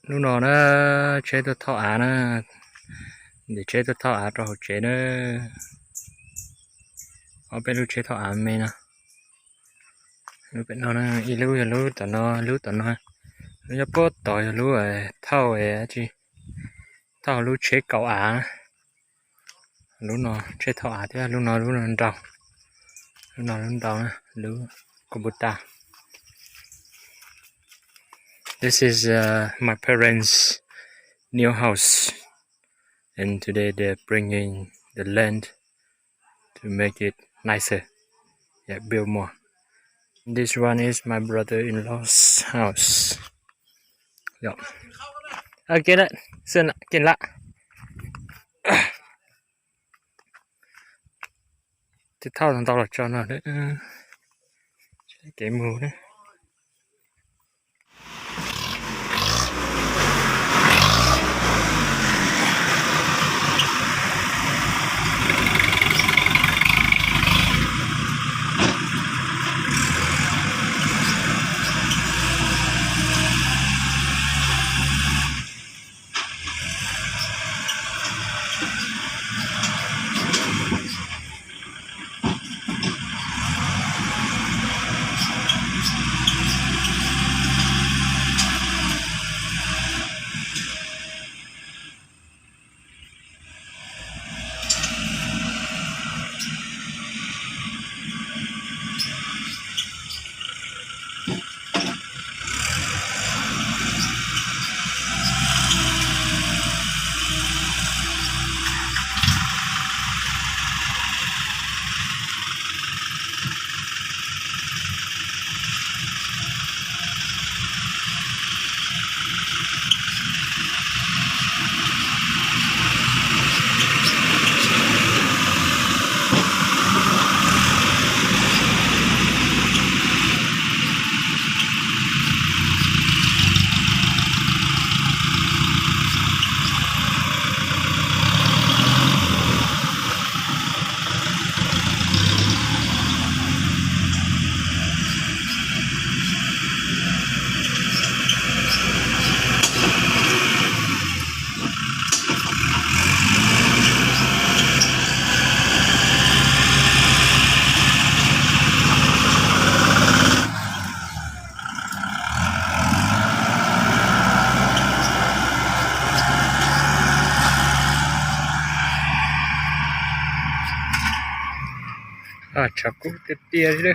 Lub no na, tsheb tuaj thauj av na, ntim tsheb tuaj thauj av rau hauv tsev na. Ob peb lub tsheb thauj av me no. Lub pem no, ib lub yog lub tom no, lub tom no, lub nyob puag tod yog lub thauj, thauj lub tsheb kaus av. Lub no tsheb thauj av thiab, lub no lub nrau, lub no lub nrau, lub Kubota. This is uh, my parents' new house, and today they're bringing the land to make it nicer. Yeah, build more. This one is my brother-in-law's house. Yep. Okay, that, so, okay, la. Tus thauj ntau los tso no, kev mus na. Tshav kub tiag tiag li.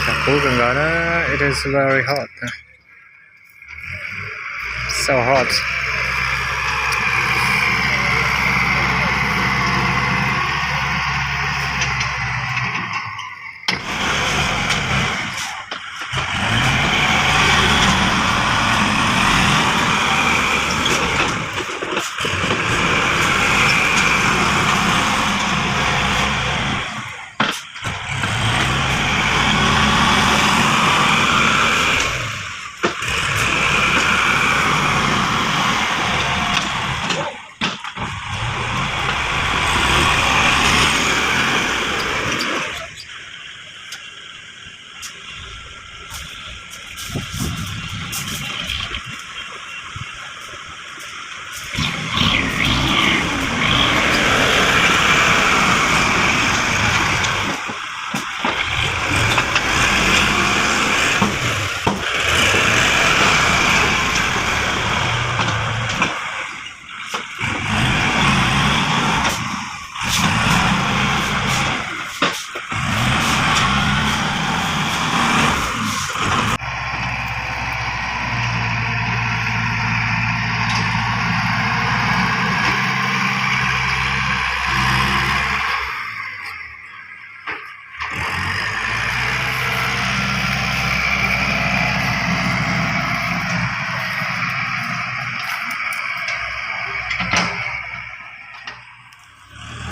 Kub kawg nkaus na, it is very hot. So hot.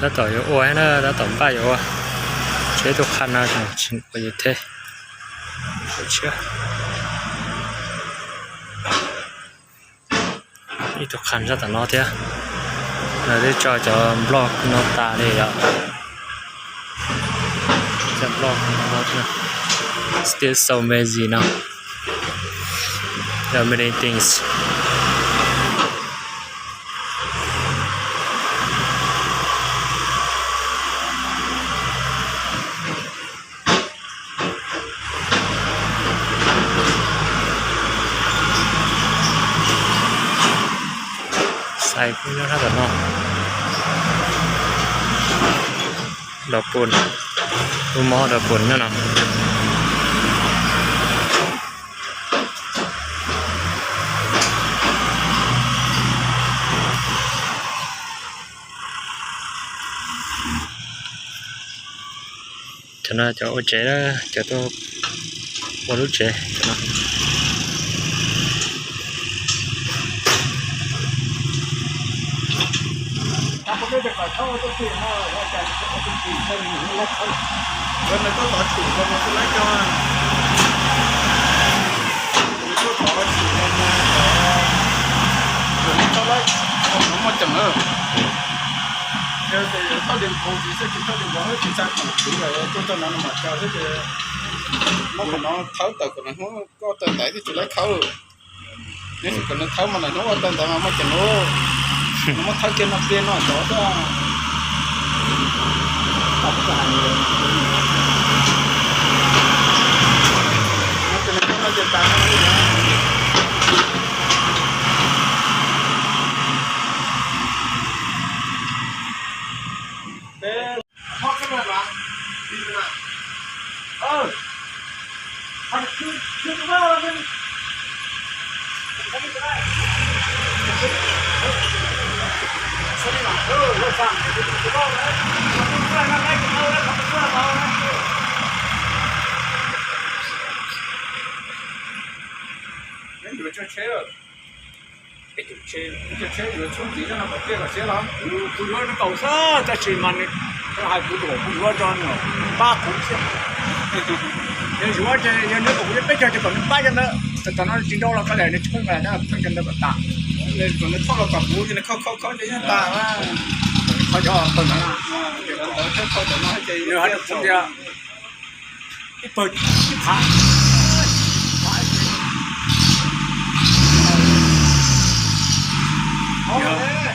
Tab tom yuav ua na, tab tom npaj yuav ua. Tseem ib tug qha no tseem ua yuav theb. Ib tug qha sab tom no thiab. Lawv twb tso cov block no tas li yom. Cov block no thiab. Still so messy now. There are many things. Xais kuj nyob sab tom no. Dog pun, lub mob dog pun nyob no. Cov no cov ua tsev, cov tuaj ua lub tsev. Thawb tawm kom nws hnub koj tawm ntaiv thiaj tsis lawv khawb. Neb sim kom nws thawb mas lawm hnub ua tawm ntaiv mas muaj ceem lawm. Nws muab thawb kiag no pliag no tod xwb. Kuv yuav kaum xwb, tab sis mas nws hais kuv tias kuv yuav tso nws pab kuv thiab. Yog yuav ces yog nws kom kuv yuav peb caug ces kom nws pab cov ntawd, tam no tsis nrau los koj daim nws tsis pheej mus pheej cov ntawd kom tas. Kom nws thauj los kom kuv ces nws khau khau khau ces yeej tas. Qhov cov pawg ntawd, nws hais rau kuv tias ib pawg ib phav.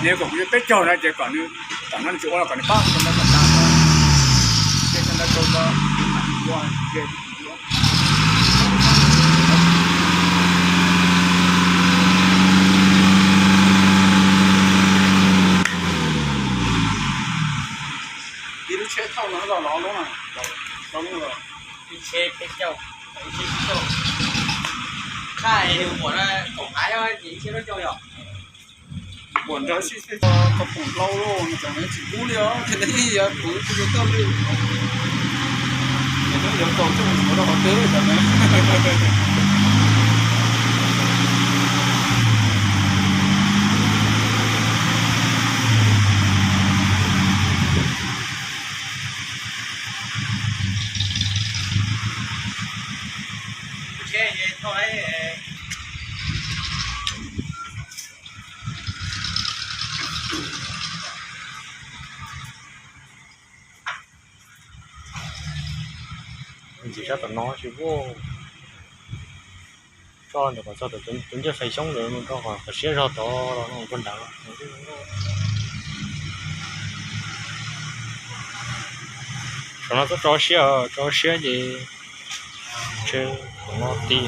Nws kom kuv yuav peb caug no ces kom nws, tam no nws tsis ua los kom nws pab kuv cov ntawd kom tas. Ces cov ntawd rau tau ua ces ib lub tsheb thauj no los los lub no, ib tsheb peb caug, ib tsheb peb caug, thaj ua kaum haiv ces ib tsheb peb caug yom. Kuam nrog sib xij koj pum hlau los no tseem tsis kub li os, ces nws yeej yuav kuv tsis yuav koj li. Nws yuav tau txoj mus rau qhov twg tam no. Ntxiv sab tom no tsis, tso ntawm kom txog tus ncaj fais xyoob ntawd mus rau qhov siab zog tod los no puag nrad. Saum no txhob tso siab, tso siab ces tsheb no ti.